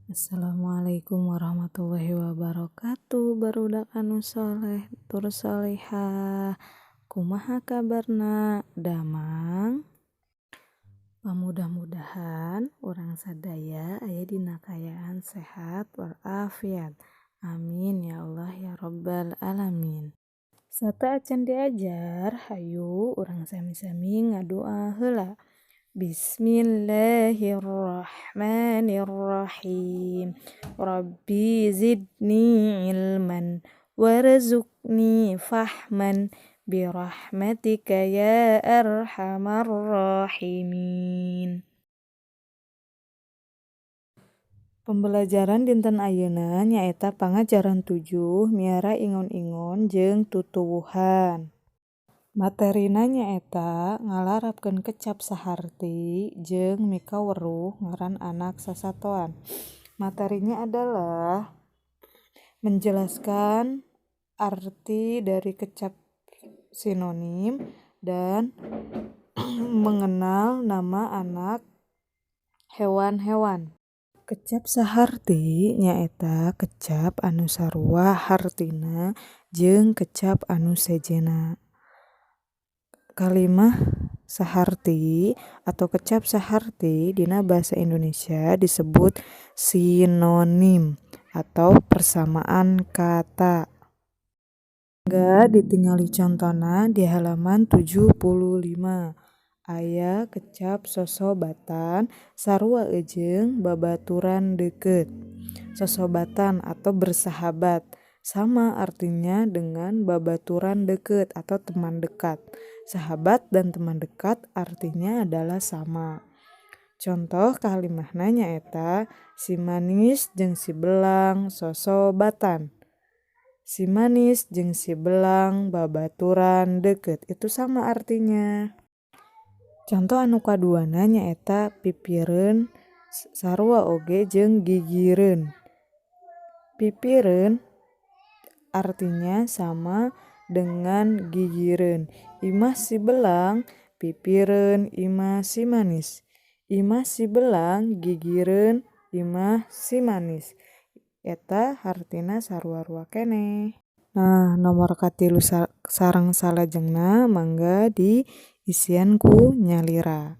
Assalamualaikum warahmatullahi wabarakatuh. Barudak anu soleh tur solehah, kumaha kabarna? Damang? Pamudah-mudahan urang sadaya aya dina kaayaan sehat walafiat. Amin ya Allah ya Rabbal alamin. Sateuacan diajar, hayu urang sami-sami ngadoa heula. Bismillahirrahmanirrahim. Rabbi zidni ilman warzuqni fahman birahmatika ya arhamar rahimin. Pembelajaran dinten ayeuna nyaeta pangajaran 7 miara ingon-ingon jeung tutuwuhan. Materina nyaeta ngalarapkeun kecap saharti jeung mikaweruh ngaran anak sasatoan. Materinya adalah menjelaskan arti dari kecap sinonim dan mengenal nama anak hewan-hewan. Kecap saharti nyaeta kecap anu sarua hartina jeung kecap anu sejenna. Kalimah saharti atau kecap saharti dina bahasa Indonesia disebut sinonim atau persamaan kata. Mangga ditingali contona di halaman 75. Aya kecap sosobatan sarua jeung babaturan deukeut. Sosobatan atau bersahabat sama artinya dengan babaturan deukeut atau teman dekat. Sahabat dan teman dekat artinya adalah sama. Contoh kalimahna nyaeta si manis jeung si belang sosobatan. Si manis jeung si belang babaturan deukeut, itu sama artinya. Contoh anu kaduana nyaeta pipireun sarua oge jeung gigireun. Pipireun artinya sama dengan gigireun. Imah si belang pipireun imah si manis. Imah si belang gigireun imah si manis. Eta hartina sarua-rua keneh. Nah, nomor katilu sareng salajengna mangga diisian ku nyalira.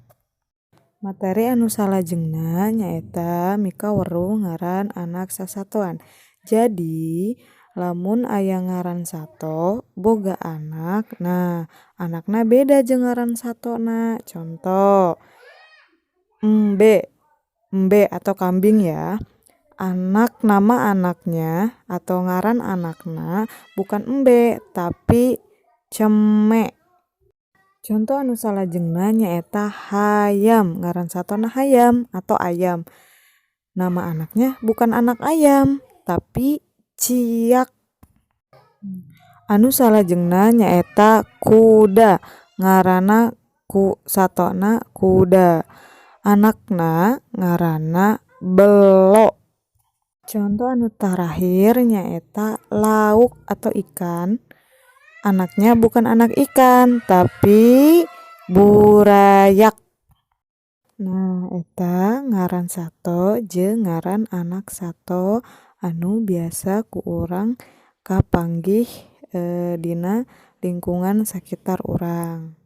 Materi anu salajengna nyaeta mikaweruh ngaran anak sasatoan. Jadi, lamun aya ngaran sato boga anak, nah anakna beda jeung ngaran satona. Contoh, embe, embe atau kambing ya. Anak nama anaknya atau ngaran anakna bukan embe tapi ceme. Contoh anu salajengna nyaeta hayam, ngaran satona hayam atau ayam. Nama anaknya bukan anak ayam tapi ciak. Anu salajengna nyaeta kuda, ngaranna ku satona kuda. Anakna ngaranna belo. Contoh anu tarakhir nyaeta lauk atau ikan. Anaknya bukan anak ikan tapi burayak. Nah, eta ngaran sato jeung ngaran anak sato anu biasa ku urang kapanggih dina lingkungan sakitar urang.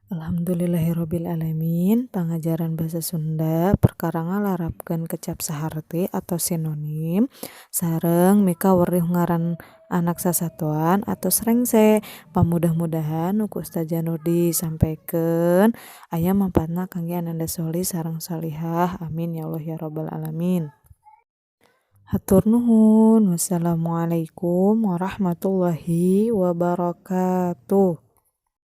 Alhamdulillahirabbil alamin, pangajaran bahasa Sunda perkara ngalarapkeun kecap saharti atau sinonim sareng mikaweruh ngaran anak sasatoan atau srengse. Pamudah-mudahan nu ku Ustazah Nur disampaikan aya manfaatna kangge ananda solih sareng solihah. Amin ya Allah ya Rabbal alamin. Hatur nuhun. Wassalamualaikum warahmatullahi wabarakatuh.